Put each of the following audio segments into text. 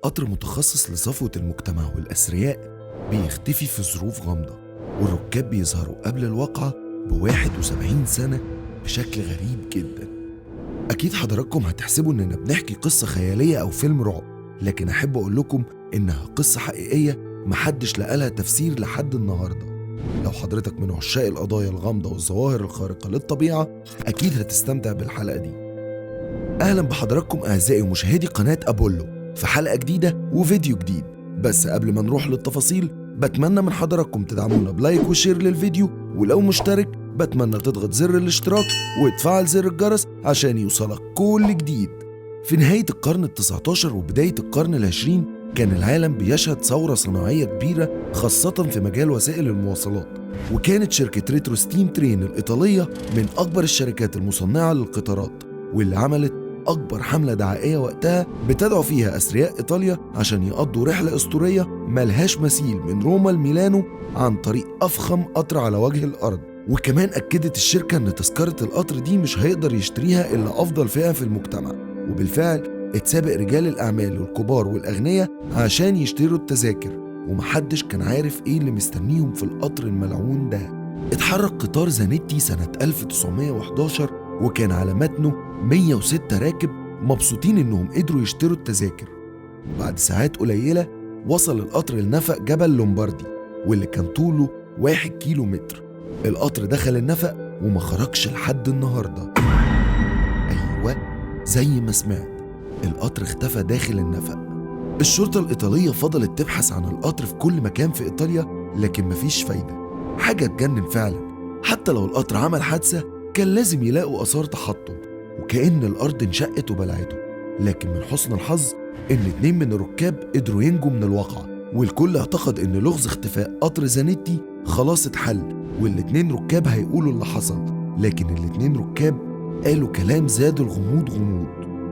قطر متخصص لصفوة المجتمع والأثرياء بيختفي في ظروف غامضة، والركاب بيظهروا قبل الواقعة ب71 سنة بشكل غريب جدا. أكيد حضراتكم هتحسبوا إننا بنحكي قصة خيالية أو فيلم رعب، لكن أحب أقول لكم إنها قصة حقيقية محدش لقالها تفسير لحد النهاردة. لو حضرتك من عشاق القضايا الغامضة والظواهر الخارقة للطبيعة أكيد هتستمتع بالحلقة دي. أهلا بحضراتكم أعزائي ومشاهدي قناة أبولو في حلقة جديدة وفيديو جديد. بس قبل ما نروح للتفاصيل بتمنى من حضراتكم تدعمونا ب like و share للفيديو، ولو مشترك بتمنى تضغط زر الاشتراك وتفعل زر الجرس عشان يوصلك كل جديد. في نهاية القرن ال19 وبداية القرن ال20 كان العالم بيشهد ثورة صناعية كبيرة، خاصة في مجال وسائل المواصلات، وكانت شركة ريترو ستيم ترين الإيطالية من أكبر الشركات المصنعة للقطارات، واللي عملت أكبر حملة دعائية وقتها بتدعو فيها أثرياء إيطاليا عشان يقضوا رحلة أسطورية ملهاش مثيل من روما لميلانو عن طريق أفخم قطر على وجه الأرض. وكمان أكدت الشركة إن تذكرة القطر دي مش هيقدر يشتريها إلا أفضل فئة في المجتمع، وبالفعل اتسابق رجال الأعمال والكبار والأغنياء عشان يشتروا التذاكر، ومحدش كان عارف إيه اللي مستنيهم في القطر الملعون ده. اتحرك قطار زانيتي سنة 1911 وكان على متنه 106 راكب مبسوطين إنهم قدروا يشتروا التذاكر. وبعد ساعات قليلة وصل القطر لنفق جبل لومباردي واللي كان طوله 1 كيلو متر. القطر دخل النفق وما خرجش لحد النهاردة. أيوة زي ما سمعت، القطر اختفى داخل النفق. الشرطة الإيطالية فضلت تبحث عن القطر في كل مكان في إيطاليا، لكن مفيش فايدة. حاجة تجنن فعلا، حتى لو القطر عمل حادثة كان لازم يلاقوا آثار تحطم، وكأن الأرض انشقت وبلعته. لكن من حسن الحظ إن 2 من الركاب قدروا ينجوا من الواقعة، والكل اعتقد إن لغز اختفاء قطر زانيتي خلاص اتحل والاتنين ركاب هيقولوا اللي حصل. لكن الاتنين ركاب قالوا كلام زاد الغموض غموض.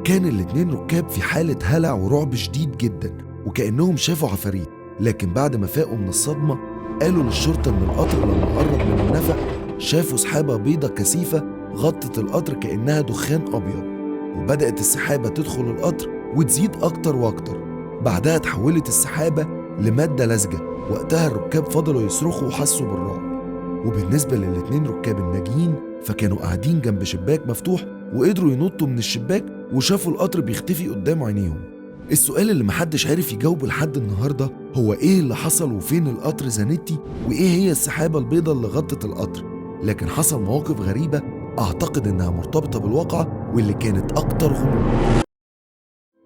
كان الاتنين ركاب في حالة هلع ورعب شديد جدا، وكأنهم شافوا عفاريت. لكن بعد ما فاقوا من الصدمة قالوا للشرطة إن القطر لما قرب من النفق شافوا سحابة بيضة كثيفة غطت القطر كأنها دخان أبيض، وبدأت السحابة تدخل القطر وتزيد أكتر وأكتر. بعدها تحولت السحابة لمادة لزجة، وقتها الركاب فضلوا يصرخوا وحسوا بالرعب. وبالنسبة للاتنين ركاب الناجيين فكانوا قاعدين جنب شباك مفتوح وقدروا ينطوا من الشباك وشافوا القطر بيختفي قدام عينيهم. السؤال اللي محدش عارف يجاوبه لحد النهاردة هو إيه اللي حصل وفين القطر زانيتي وإيه هي السحابة البيضاء اللي غطت القطر. لكن حصل مواقف غريبة أعتقد إنها مرتبطة بالواقعة واللي كانت أكتر غموض.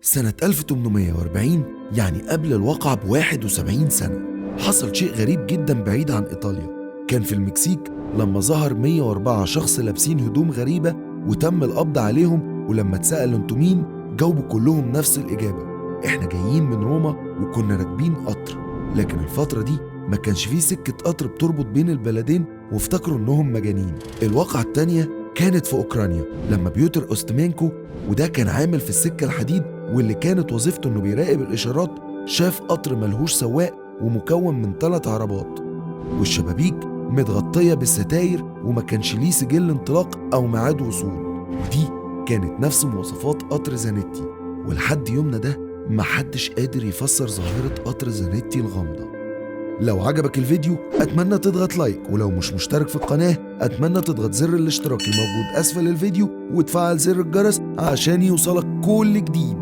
سنة 1840، يعني قبل الواقعة ب71 سنة، حصل شيء غريب جدا بعيد عن إيطاليا. كان في المكسيك لما ظهر 104 شخص لابسين هدوم غريبة وتم القبض عليهم، ولما اتسأل انتوا مين جاوبوا كلهم نفس الإجابة: احنا جايين من روما وكنا راكبين قطر. لكن الفترة دي ما كانش فيه سكة قطر بتربط بين البلدين، وافتكروا انهم مجانين. الواقعة التانية كانت في أوكرانيا لما بيوتر أوستمينكو، وده كان عامل في السكة الحديد واللي كانت وظيفته انه بيراقب الإشارات، شاف قطر ملهوش سواق ومكون من 3 عربات والشبابيك متغطية بالستاير وما كانش ليه سجل انطلاق أو ميعاد وصول. ودي كانت نفس مواصفات قطر زانيتي، ولحد يومنا ده محدش قادر يفسر ظاهرة قطر زانيتي الغامضة. لو عجبك الفيديو أتمنى تضغط like، ولو مش مشترك في القناة أتمنى تضغط زر الاشتراك الموجود أسفل الفيديو وتفعل زر الجرس عشان يوصلك كل جديد.